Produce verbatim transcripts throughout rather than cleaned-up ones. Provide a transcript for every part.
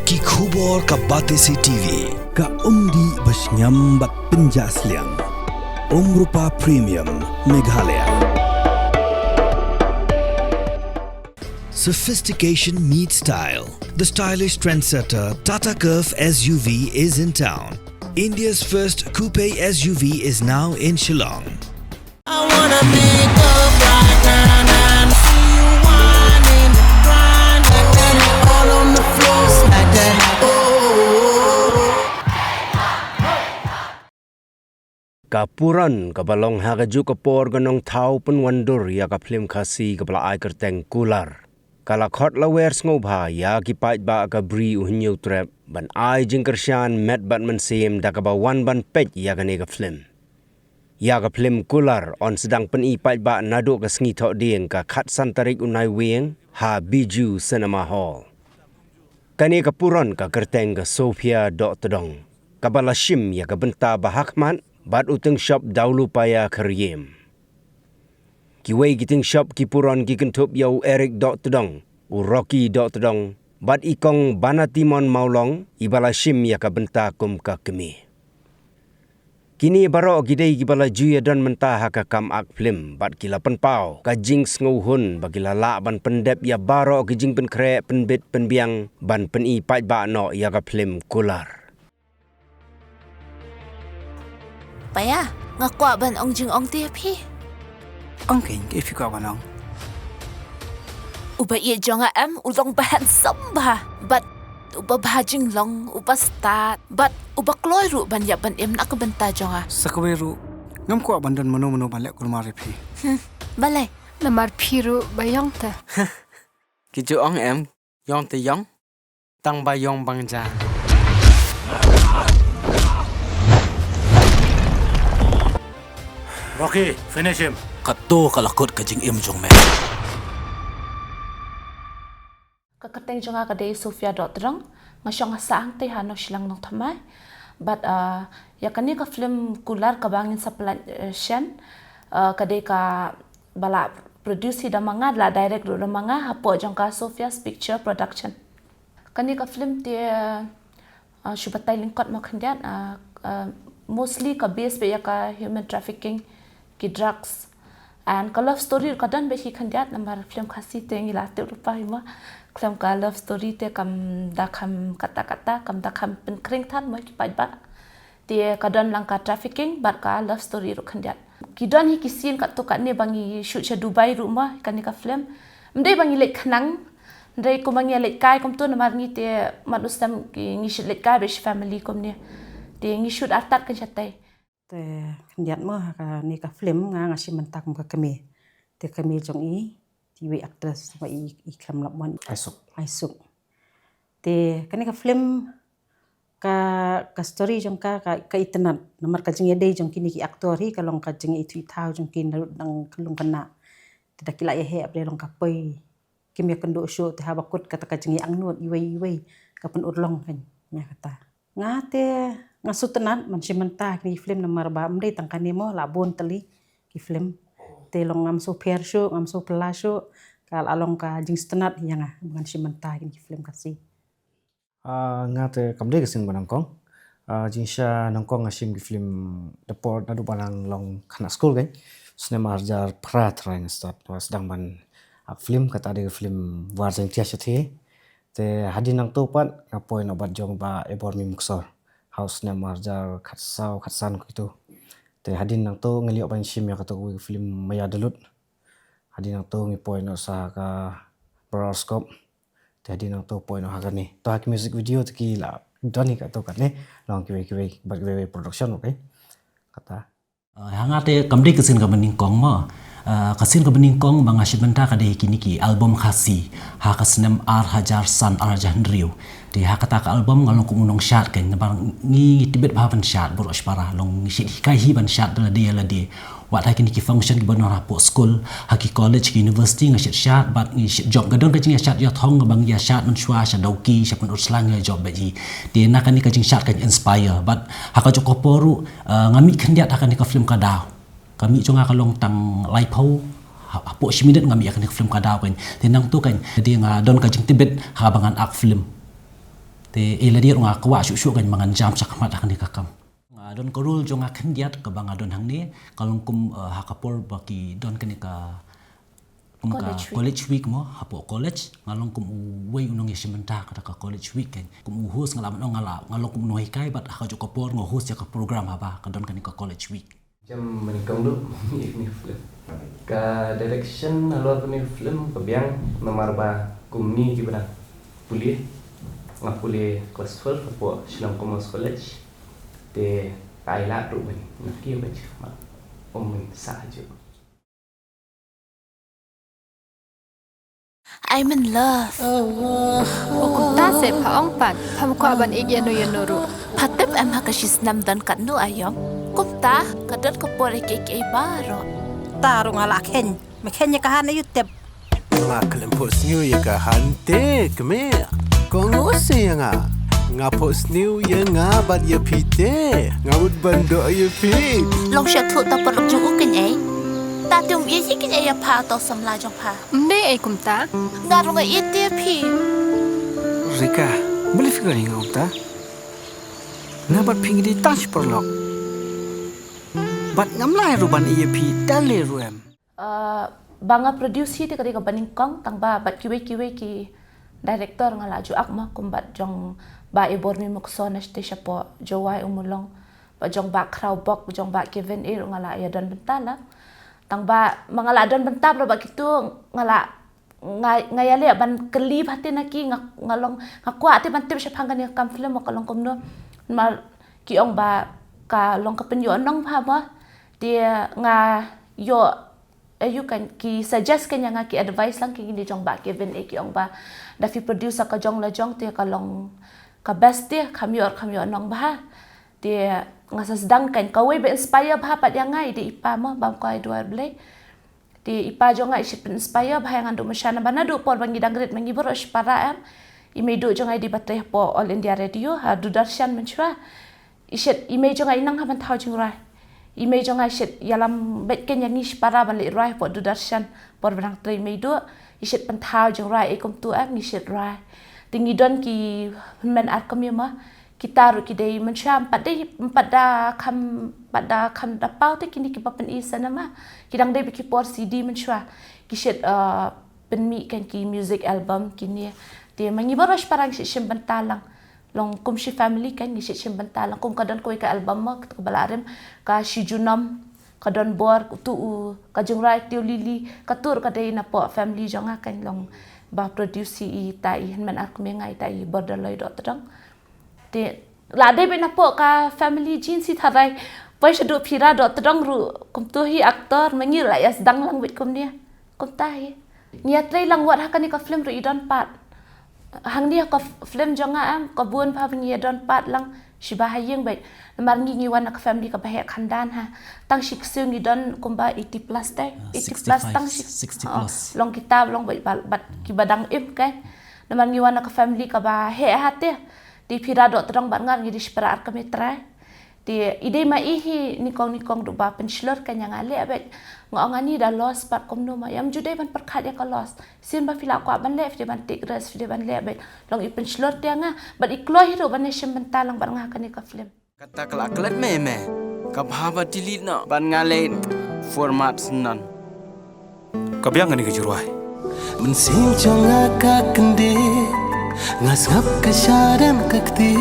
Ki khubor ka Batesi T V. Ka umdih ba shngiam bad pynjah sliang. Umrupa Premium Meghalaya. Sophistication meets style. The stylish trendsetter Tata Curvv S U V is in town. India's first coupe S U V is now in Shillong. I wanna pick up right now and see you whining, grinding, all on the floor, smack that. Oh. Ka puron kaba long ha kajuh ka por ka nongthaw pynwandur ïa ka phlim Khasi kaba la ai kyrteng Kular, ka la khot la wer sngewbha ïa ki paidbah ka Bri U Hynñiewtrep ban ai jingkyrshan met bad mynsiem da kaba wan ban peit ïa kane ka phlim. Ïa ka phlim Kular yn sdang pyni paidbah naduh ka sngi Thohdieng ka khatsan tarik u Naiwieng ha Bijou Cinema Hall. Kane ka puron ka kyrteng ka Sophia Dohtdong, kaba la shim ïa ka bynta ba hakhmat bad u tyngshop Daulupaya Kyriem. Kiwei ki tyngshop ki puron ki kynthup ïa u Eric Dohtdong, u Rocky Dohtdong bad i kong Banatimon Mawlong, iba la shim ïa ka bynta kum ka kmie. Kine baroh ki dei kiba la ju ïadon mynta ha ka kam ak phlim bad ki la pynpaw ka jingsngewhun ba ki la lah ban pyndep ïa baroh ki jingpynkhreh pynbit pynbiang ban pyni paidbah noh ïa ka phlim Kular. Paya, nga kwah ban ong jingong te ïa phi. Ong kein, kaei phi kwah ban ong? Uba ïeit jong nga em, u long ba handsome bha. Bad uba bha jinglong, uba stad. Bad uba kloi ruh ban ïap ban im na ka bynta jong nga. Sa kawei ruh, ngam kwah ban don mano mano ban leh kulmar ïa phi. Hmm, balei? Namar phi ruh ba ïong te. Ki ju ong em, ïong te ïong, tang ba ïong bang ja. Rocky, finish him. Kato ka la kut ka jingim jong me. Ka kyrteng jong nga ka dei Sophia Dohtdong, nga shong ha Sahangtei ha Nongshillong Nongthymmai. Bad, uh, ïa kane ka film Kular kaba ngin sa pynlait, uh, shen, uh, ka dei kaba la produce hi da ma nga, la direct ruh da ma nga, hapoh jong ka Sophia's Picture Production. Kane ka film te, uh, shu batai lyngkot mo khyndiat, uh, uh, mostly ka base beit ïa ka human trafficking, ki drugs. And ka love story ruh ka don beit hi khyndiat, namar film Khasi te ngi la tip ruh pahi mo. Film ka love story te kam da kham katta katta, kam da kham pynkhring than mo ki paidbah. Te ka don lang ka trafficking bad ka love story ruh khyndiat. Ki don hi ki scene katto katne ba ngi shoot sha Dubai ruh mo, kane ka film. Ym dei ba ngi leit khnang, hynrei kumba ngi leit kai kumto namar ngi te man u snem ngi, ngi shu leit kai beit sha family kumne. Te ngi shoot artat kan shatei. Te khyndiat mo ha kane ka film nga, nga shim bynta kum ka kmie. Te kmie jong i, te iwei actress ba i, i khlem lap mon. Aisuk. Aisuk. Te kane ka film ka, ka story jong ka, ka, ka itynnad. Namar ka jingïadei jong kine ki actor hi, ka long ka jingïaithuh ithaw jong ki naduh dang khyllung khynnah. Te da ki la ïaheh bad long ka poi. Kim ïakynduh shuh te haba kut kata ka jingïaangnud iwei iwei ka pynurlong kan ïa kata. Nga te nga sngewtynnad ban shim bynta kine ki film namar ba ym dei tang kane mo la bun tylli ki film. Te long ngam sngewpher shuh, ngam sngewphylla shuh, ka la long ka jingsngewtynnad ïa nga ban shim bynta kine ki film Khasi. Ah, nga te kam dei ka sien ba nyngkong. Ah, jingshisha nyngkong nga shim ki film da por naduh ba nga dang long khynnah skul kein. Snem ar hajar phra trai nga start, nga sdang ban ak film, kata dei ka film War Jaiñtia Shathie. Te hadien nangto pat nga poi noh bad jong Bah Ebor Mimukshor ha u snem ar hajar khatsaw khatsan kito. Te hadien nangto ngi la ïoh ban shim ïa kato kawei ka film Maya Dalut. Hadien nangto ngi poi noh sa ka Brother Scope. Te hadien nangto poi noh ha kane. To ha ki music video te ki la don hi kato katne, long kiwei kiwei bad kiwei kiwei production, okay. Kata. Ah, ha nga te kam dei ka sien kaba nyngkong mo. Ah, ka sien kaba nyngkong ba nga shim bynta ka dei kine ki album Khasi ha ka snem ar hajar san ar hajar hynriew. Te ha kata ka album nga long kum u nongshad kein, namar ngi, ngi tbit bha ban shad baroh shipara, long ngi shait hikai hi ban shad da lade ïa lade. Wat ha kine ki function kiba don hapoh skul, ha ki college, ki university nga shait shad bad ngi shait jop. Ka don ka jingïashad ïathong ba ngi ïashad mynshuwa sha Dawki, sha Pynursla ngi ïa jop beit hi. Te na kane ka jingshad kan inspire bad ha kajuh ka por ruh, eh, nga mih khyndiat ha kane ka film Ka Daw. Ka mih jong nga ka long tang laiphew, ha, hapoh shi minit nga mih ha kane ka film Ka Daw kein. Te nangto kein, te nga don ka jingtbit haba ngan ak film. Te Eh, eh, lade nga kwah shuh shuh kan ba ngan jam shakhmat ha kane ka kam. Nga don ka role jong nga khyndiat kaba nga don hangne, ka long kum, eh, ha ka por ba ki don kane ka, kum ka College Week. College Week mo, hapoh college, nga long kum uwei u nongïashim bynta kata ka College Week kan. Kum u host nga lah ban ong nga lah, nga long kum u nonghikai bad ha kajuh ka por nga host ïa ka program haba ka don kane ka College Week. Jam mani kong du, ïa kane ka film. Ka direction halor kane ka film ka biang namar ba kumne kiba dang pule. Nga pule class twelve hapoh Shillong Commerce College. Te ka ai lad ruh ban, nga kiew ban sha khmat. Ym ban sah hajuh. I'm in love. O kumta se pha ong pat, pham kwah ban ïeit ïano ïano ruh. Pha tip em ha ka shisnem don katno aïom. Kumta ka don ka por ïa kiei kiei baroh. Ta ruh nga la kheiñ, me kheiñ ïa ka han aïu tip. Nga khlem phohsniew ïa ka han te kmie. Kong u si ïa nga. Nga phohsniew ïa nga bad ïa phi te. Nga mut ban doh ïa phi. Long sha thuh ta paralok jong u keiñ ei. Ta te um ïeit ïa keiñ ei ïa pha, to samla jong pha. Ym dei ei kumta. Nga ruh nga ïeit ïa phi. Rika, balei phi kren ïa nga kumta? Nga bad phi ngi dei tang shi paralok. Bad ngam lah ruh ban ïeit ïa phi da lei ruh em. Ah, ba nga produce hi te ka dei kaba nyngkong, tang ba bad kiwei kiwei ki director nga la ju ak ma, kum bad jong Bah Ibormi Mukso na shatei shapoh Jowai Ummulong, bad jong Bah Khraw Bok, jong Bah Kevin eh ruh nga la ïa don bynta lang. Tang ba ma nga la don bynta bad kito nga la nga, nga ïaleh ban kylli bha te na ki, nga, nga long, nga kwah te ban tip shaphang kane ka kam film ka long kumno. Namar ki ong ba ka long ka pynïoh nong bha mo. Te nga ïoh, eh, ïoh kan ki suggest kan ïa nga, ki advice lang ki kine jong Bah Kevin eh, ki ong ba da phi produce ka jong la jong te ka long ka best te, kham ïoh, kham ïoh nong bha. Te nga sa sdang kan, kawei ba inspire bha pat ïa nga i dei i pa mo, Bah Mkoi Edward Blei. Te i pa jong nga i shait pyn-inspire bha ïa nga naduh mynshuwa, namar naduh por ba ngi dang rit ma ngi baroh shipara em. I mei duh jong nga i dei ba trei hapoh All India Radio, ha Doordarshan mynshuwa. I shait, i mei jong nga i nang ha ban thaw jingrwai. I mei jong nga i shait ïalam beit kein ïa ngi shipara ban leit rwai hapoh Doordarshan. Por ba dang trei i mei duh, i shait pynthaw jingrwai, ei kumtu em ngi shait rwai. Te ngi don ki hynmen ar kmie ma. Kita ruh ki dei mynshuwa, ym pat dei, ym pat da kham, ym pat da kham da paw te kine kiba pyni cinema. Ki dang dei bad ki por C D mynshuwa. Ki shait, uh, pynmih kan ki music album kine. Te ma ngi baroh shipara ngi shait shim bynta lang. Long kum shi family kan ngi shait shim bynta lang. Kum ka don kawei ka album ma, kata kaba la rim ka Shi Junom, ka Don Bor, utu u, ka jingrwai Tiew Lili, katu ruh ka dei napoh family jong nga kan long ba produce hi ita i hynmen ar kmie nga, ita i Borderloi Dohtdong. Te la dei beit napoh ka family genes hi tharai. Poi shaduh Phira Dohtdong ruh kumtu hi actor, ma ngi la ïa sdang lang beit kumne. Kumta hi. Ngi ïa trei lang wat ha kane ka film ruh i don part. Hangne ha ka f-, film jong nga em, ka bun bha ba ngi ïa don part lang, shiba ha ïing beit. Namar ngi ngi wan na ka family kaba heh khandan ha. Tang shi ksiew ngi don kumba eighty plus te. Ah, eighty plus, sixty-five, tang shi, sixty oh, plus. Long kita long beit bad, bad kiba dang im kan. Namar ngi wan na ka family kaba heh ha te. Te Phira Dohtdong bad nga ngi dei shipara ar kmie trai. Te i dei ma i hi nyngkong nyngkong ruh ba pynshlur kan ïa nga leh beit. Nga ong ani da loss pat kumno ma, ïa ym ju dei ban pyrkhat ïa ka loss. Sien ba phi la kwah ban leh, phi dei ban take risk, phi dei ban leh beit. Long i pynshlur te ïa nga bad i kloi hi ruh ban ïa shim bynta lang bad nga ha kane ka film. Kata ka la klet me me. Ka bha ba delete noh ban nga leh format syndon. Ka biang kane ka jingrwai. Mynsiem jong nga ka kyndit, nga sngap ka shadem ka kti.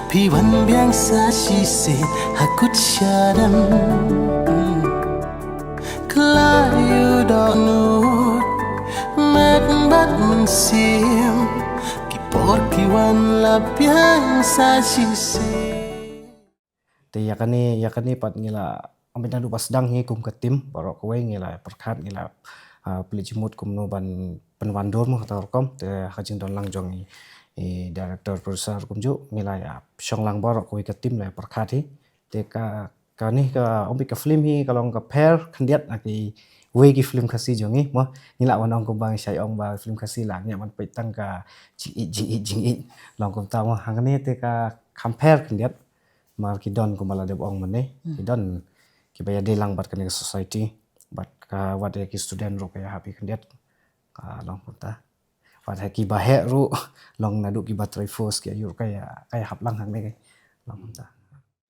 Phi wan biang sa shisien ha kut shadem. Hmm. Khlaiñ u dohnud, met bad mynsiem. Ki por ki wan la biang sa shisien. Te ïa kane, ïa kane pat ngi la, ym beit naduh ba sdang hi kum ka team baroh kawei ngi la pyrkhat, ngi la, ah, plie jingmut kumno ban pynwandur mo kata rukom. Te ha ka jingdon lang jong i, i director producer kumjuh ngi la ïa shong lang baroh kawei ka team la ïa pyrkhat hi. Te ka, kane ka, ym beit ka film hi ka long ka pher khyndiat na kiwei ki film Khasi jong ngi mo. Ngi la wan ong kumba ngi shait ong ba film Khasi la ngi ïa man peit tang ka jingïeit, jingïeit, jingïeit. Long kumta mo, hangne te ka kham pher khyndiat. Mar ki don kumba la dep ong mynne, hmm, ki don kiba ïadei lang bad kane ka society, bad ka wat ïa ki student ruh ka ïahap ïa khyndiat, ka long kumta. Pat ha ki ba heh ruh, long naduh ki ba trei force ki ayu ka ïa, ka ïa hap lang hangne ka. Long ta.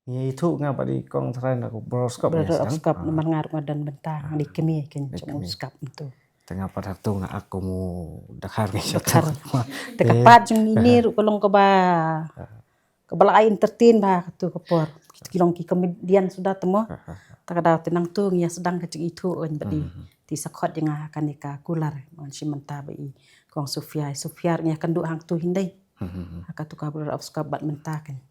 Ngi ithuh nga pat i kong Trai na ka Brother of Scrap, Brother of Scrap, namar nga ruh nga don bynta, nga dei kmie, kan, jong u Scrap mynta. Te nga pat ha tu nga ak kum u dkhar ngi sha tu. Te ka part jong ine ruh ka long kaba, kaba la ai entertain bha ha tu ka por. Ki long ki comedian suda te mo. Te ka daw te nangtu ngi ïa sdang ka jingithuh, kan, bad i, te sa khot ïa nga ha kane ka kular. Ngan shim mynta ba i kong Sofia, i Sofia ngi ïa kynduh hangtu hynrei. Ha ka tu ka Brother of Scrap bad mynta, kan.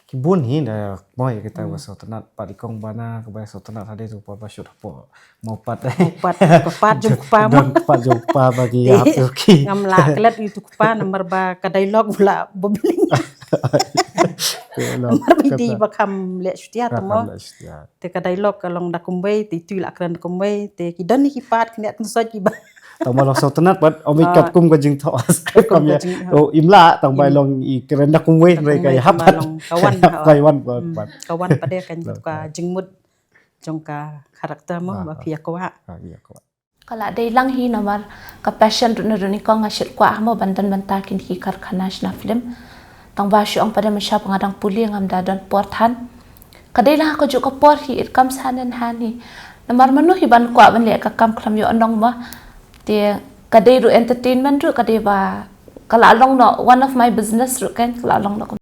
Ki bun hi da mo ïa kita ba sngewtynnat, pat i kong Bana kaba sngewtynnat hadien tu pat ba shoot hapoh Mawpat. Mawpat, ka part jong u kpa mo. Don ka part jong u kpa ba ki ïa hap tu ki. Ngam lah klet ïa u kpa namar ba ka dialogue u la bubbling. Namar ba i dei ba kham leh shutia te mo. Te ka dialogue ka long da kumwei, te itu i la kren da kumwei, te ki don hi ki part kine kynsoi ki ba. Tang ba long sngewtynnat pat, ym i katkum ka jingthoh script kam ïa. Oh, im lah, tang ba long i kren da kumwei, hynrei ka ïa hap pat. Ka wan pat. Ka wan pat de, kan, ka jingmut jong ka character mo ba phi ïa kwah. Ka la dei lang hi namar ka passion ruh na ruh ni kong, nga shait kwah mo ban don bynta kine ki karkhana shna film. Tang ba shu ong pat de, mynshuwa nga dang pule, ngam da don por than. Ka dei lang ha kajuh ka por hi, it comes hand in hand hi. Namar mano hi ban kwah ban leh ka kam khlem ïoh nong mo. Te ka dei ruh entertainment ruh, ka dei ba ka la long noh one of my business ruh, kan, ka la long noh.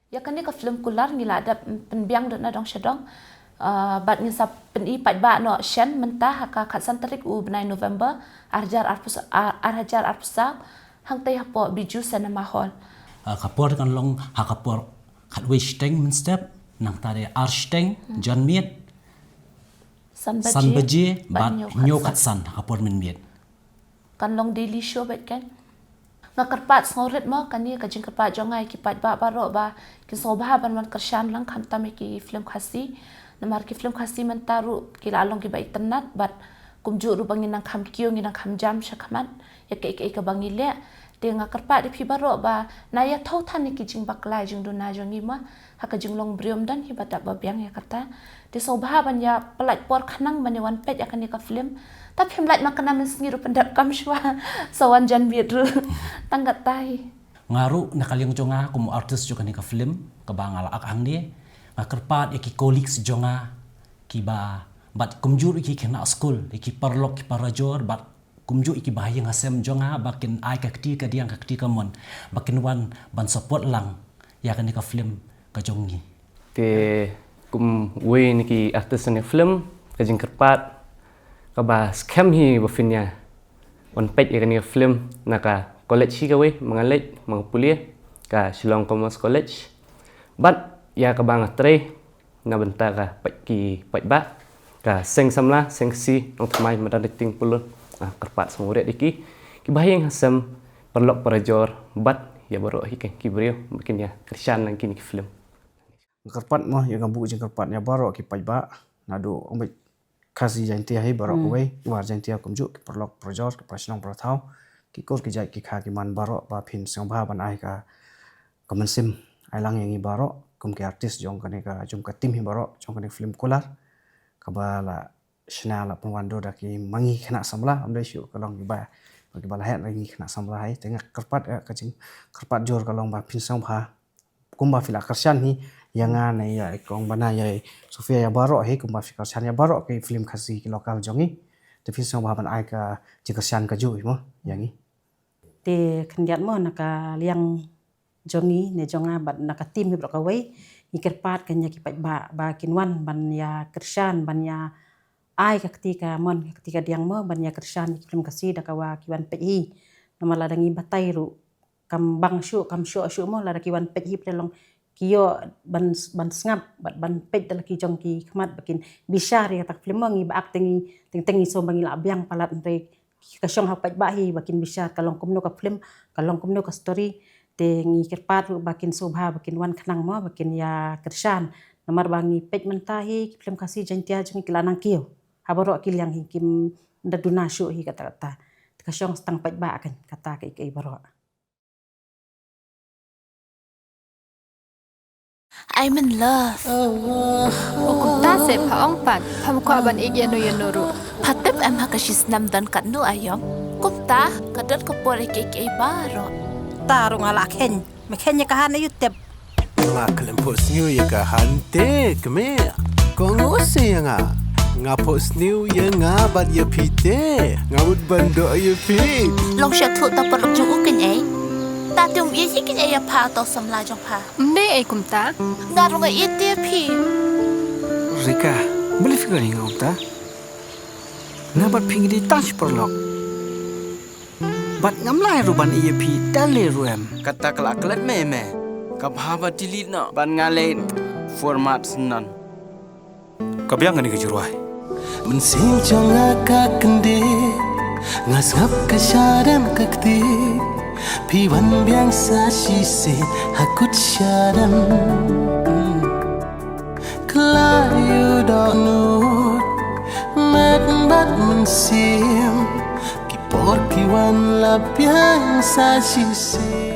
Ïa kane ka film Kular ngi la dep pynbiang duna dong sha dong. Ah, bad ngin sa pyni paidbah noh shen mynta ha ka khatsan tarik u bnai November, ar hajar arphew, ar, ar hajar arphew saw, hangtei hapoh Bijou Cinema Hall. Ah, ka por kan long ha ka por khatwei shiteng mynstep, nangta dei ar shiteng janmiet. San baje, san baje bad hynñiew khatsan ha ka por mynmiet. Kan long daily show bad kan. Nga kyrpad sngewrit mo, kane ka jingkyrpad jong nga ïa ki paidbah baroh ba kin sngewbha ban wan kyrshan lang khamtam ïa ki film Khasi. Namar ki film Khasi mynta ruh ki la long kiba itynnat bad kumjuh ruh ba ngin nang kham kiew, ngin nang kham jam shakhmat ïa kaei kaei kaba ngi leh. Te nga kyrpad ïa phi baroh ba na ïa thew than ïa ki jingbakla jingduna jong ngi mo ha ka jinglong briew, ym don hi ba dap ba biang ïa kata. Te sngewbha ban ïa pyllait por khnang ban ïa wan peit ïa kane ka film. Te phim lait ma kane mynsngi ruh pyndep kam shuwa. Sa wan janmiet ruh. Tang katta hi. Nga ruh na ka liang jong nga kum u artist jong kane ka film kaba nga la ak hangne, nga kyrpad ïa ki colleagues jong nga kiba, bad kumjuh ïa ki khynnah skul, ïa ki paralok ki parajor, bad kumjuh ïa ki bahaïing hasem jong nga ba kin ai ka kti kadiang ka kti kamon ba kin wan ban support lang ïa kane ka film ka jong ngi. Te kum uwei na ki artist na film, ka jingkyrpad kaba skhem hi ba phin ïa wan peit ïa kane ka film na ka college hi kawei ma nga leit ma nga pule, ka Shillong Commerce College. Bad ïa kaba nga trei na bynta ka peit, ki paidbah, ka seng samla, seng Khasi, nongthymmai, madan, rating, pyllun, ah, kyrpad sngewrit ïa ki, ki bahaïing hasem, paralok parajor bad ïa baroh hi ki briew ba kin ïa kyrshan lang kine ki film. Kyrpad mo, ïa nga buh jingkyrpad ïa baroh ki paidbah, naduh ym beit Khasi Jaiñtia hi, baroh kawei, War Jaiñtia kumjuh, ki paralok parajor, ki para shnong para thaw, ki kur ki jait ki kha ki man baroh ba phin sngewbha ban ai ka ka mynsiem ai lang ïa ngi baroh kum ki artist jong kane ka, jong ka team hi baroh jong kane ka film Kular kaba la shna, la pynwan dur da ki ma ngi khynnah samla, ym dei shuh ka long kiba, kiba la heh, ngi khynnah samla hi. Te nga kyrpad, eh, ka jingkyrpad jur ka long ba phin sngewbha kumba phi la kyrshan hi ïa nga ne ïa i kong Bana, ïa i Sofia, ïa baroh hi, kumba phi kyrshan ïa baroh ki film Khasi ki local jong ngi. Te phin sngewbha ban ai ka jingkyrshan kajuh hi mo ïa ngi. Te khyndiat mo na ka liang jong ngi ne jong nga bad na ka team hi baroh kawei, ngi kyrpad kein ïa ki paidbah ba kin wan ban ïa kyrshan, ban ïa ai ka kti ka mon, ka kti ka diang mo, ban ïa kyrshan ïa ki film Khasi da kaba ki wan peit hi. Namar lada ngi batai ruh, kam bang shuh, kam shuh shuh mo, lada ki wan peit hi pat long ki ïoh ban, ban sngap bad ban peit da la ki jong ki khmat ba kin bishar ïa kata ka film mo. Ngi ba ak te ngi, teng teng ngi sngew ba ngi la biang palat, hynrei ka shong ha u paidbah hi ba kin bishar ka long kumno ka film, ka long kumno ka story. Te ngi kyrpad ruh ba kin sngewbha ba kin wan khnang mo, ba kin ïa kyrshan. Namar ba ngi peit mynta hi ki film Khasi Jaiñtia jong ngi ki la nang kiew ha baroh ki liang hi, kim da duna shuh hi kata kata. Te ka shong sa tang paidbah kein, kata kaei kaei baroh. I'm in love. O kumta seh pha ong pat, pham kwah ban ïeit ïano ïano ruh. Pha tip em ha ka shi snem don katno aïom. Kumta ka don ka por ïa kiei kiei baroh. Ta ruh nga la kheiñ, me kheiñ ïa ka han aïu tip. Nga khlem phohsniew ïa ka han te kmie. Ko ngo se ïa nga. Nga phohsniew ïa nga bad ïa phi te. Nga mut ban doh ïa phi. Long sha thuh ta paralok jong u kein ei. Ta te um ïeit ïa kein ei ïa pha, to samla jong pha. Ym dei ei kumta. Nga ruh nga ïeit ïa phi. Rika, balei phi kren ïa nga kumta? Nga bad phi ngi dei tang shi paralok. Bad ngam lah ruh ban ïeit ïa phi da lei ruh em. Kata ka la klet me me. Ka bha ba delete noh. Bad nga leh format syndon. Ka biang kane ka jingrwai. Mynsiem jong nga ka kyndit, nga sngap ka shadem ka kti. Phi wan biang sa shisien ha kut shadem. Khlaiñ u dohnud, met bad mynsiem. Ki por ki wan la biang sa shisien.